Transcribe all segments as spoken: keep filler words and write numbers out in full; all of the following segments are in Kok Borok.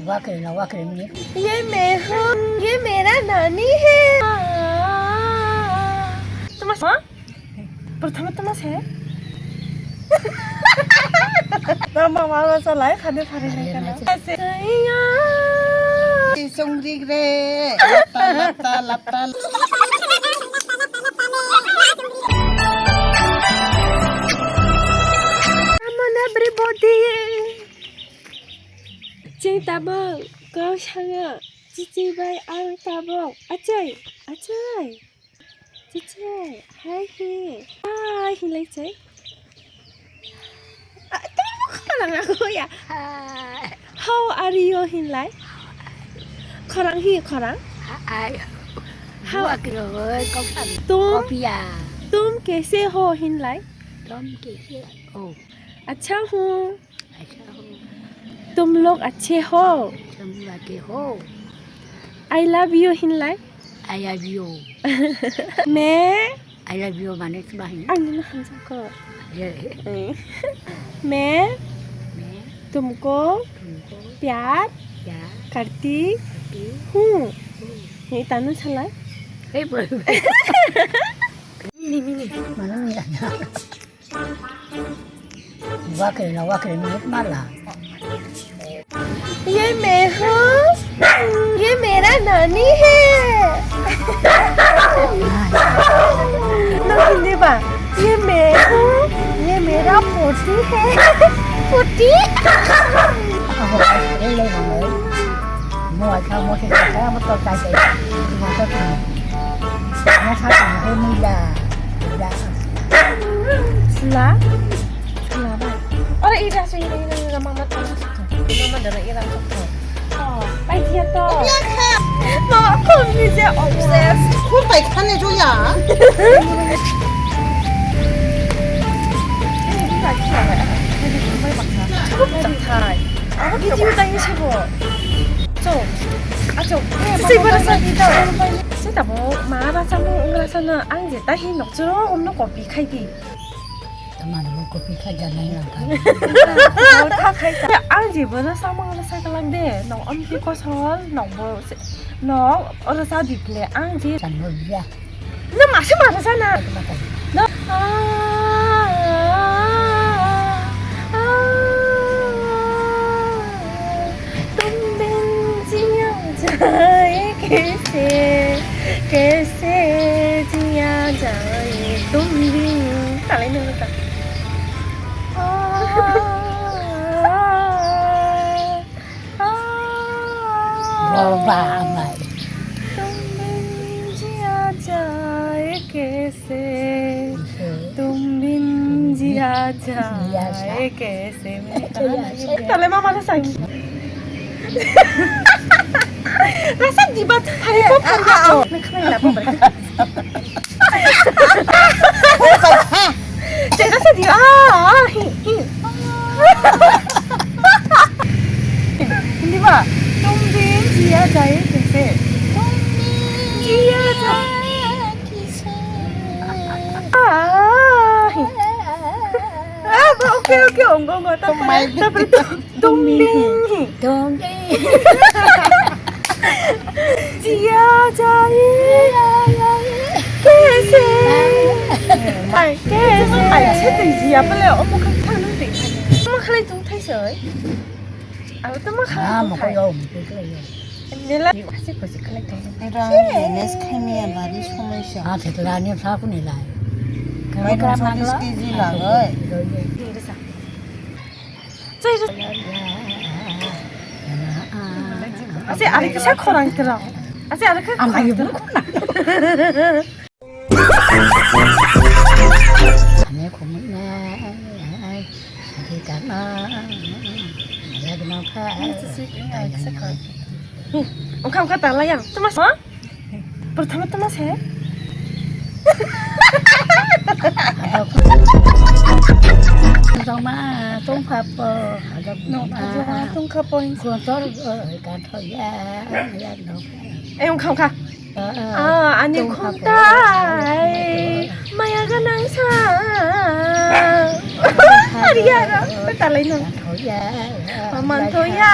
Wakre na wakre ni. ये मैं हूँ, ये मेरा नानी है। तुम प्रथम तुम से। Mama mama salai khade phari nai kana. Songrik re. Lapta lapta lapta. Come on everybody. Chwng tabuk kok sanga chichi bai ang tabuk achai achai chichi hai hi hai hinlai chai. Tamo khorang aku ya. How are you hinlai? Khorang hi khorang? How? Tum tum kaise ho hinlai? Tum kaise ho? Acha hu. तुम लोग अच्छे हो? तुम लोग अच्छे हो? I love you hinlai? I love you. मैं I love you mane tma hin? Ang nino hamjak ko. मैं मैं तुमको तुमको प्यार प्यार करती करती हूँ। हूँ। Ni tanu salai? Hey boy. Mini mini. Mana mini. Wakil na wakil ni mala. ये मैं हूँ, ये मेरा नानी है। No, hindi ba? ये मैं हूँ, ये मेरा पोती है। पोती। Amo kai le le mo. Mo ai ka mo se ka mo to kai kai. Mo to kai. Mo sa ka mo ni la. La. Ora ira so ira ira ira mama tana sito. Mama dara ira sito. Oh, pai dia to. Mama kong ni je obses. Ko pai khane jo ya. Abo video tang ni sebo. So, acho. Sisi bara sa di to. Sita bo mara sa mo ngra sa na ang je tahi nok churo om no copy khai di. Tamani mo kopi kha janai lang kha. Ang je bo na samang na sa kalang de. Nok amtwi kosol, nok bo se, nok oro sa di ple ang je. Chan bo biya. Na ma se ma sa na. Tama kai. No. तुम बिन जिया जाए कैसे, कैसे जिया जाए तुम बिन. Talai nang ta. Boba amai. तुम बिन जिया जाए कैसे, तुम बिन जिया जाए कैसे. Tale mama rasa. Rasa diba hari ko hari ko. Cek rasa diba. Ah, hi hi. Hindi ba? तुम बिन जिया जाए कैसे. तुम बिन जिया जाए. Ah, hi. Ah, okay okay, onggo onggo. Tapore tapore. Tumbing. Tumbing. Jiya jai. Kaise. Ai, kaise. Ai, se tei jiya pale omo khan thang nang tei. Omo khalai tong thai soi. Abo to ma khalai tong thai. Nela, ase kosi khalai tong. Rang manage khaimaya bari somosya. Ah, thekla ni sa kuni lai. Mai rang solis kg lagoi. Ase, ari kisa khorang tera. Ase, ari kisa khorang tera. Ane khumui na, ai, sadi kana, ya guna kha. Ongkha ongkha tala yang, tuma sa? Pertama tuma se? Tongma tongkha po, no, tongkha po. Kotor kan thoya, ya no. Eh, ongkha ongkha. Ah, ani khumtai maya ganang sa. Ari aro talai no. Manthoya.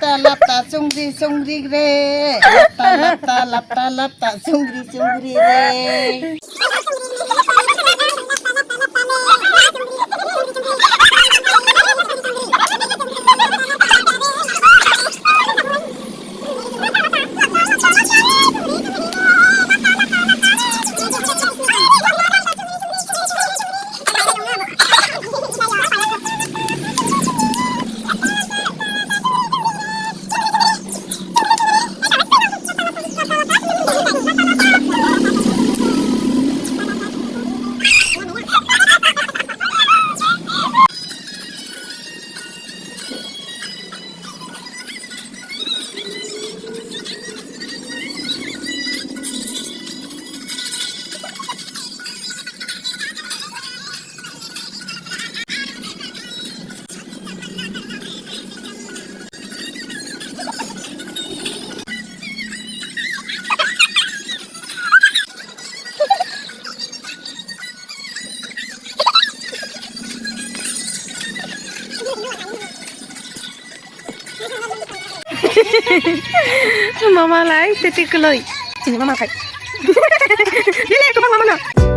Lapta lapta chungri chungri re. Lapta lapta lapta lapta chungri chungri re. Mama lai tete kuloi. Sini mama kai. Dile ko mama mana?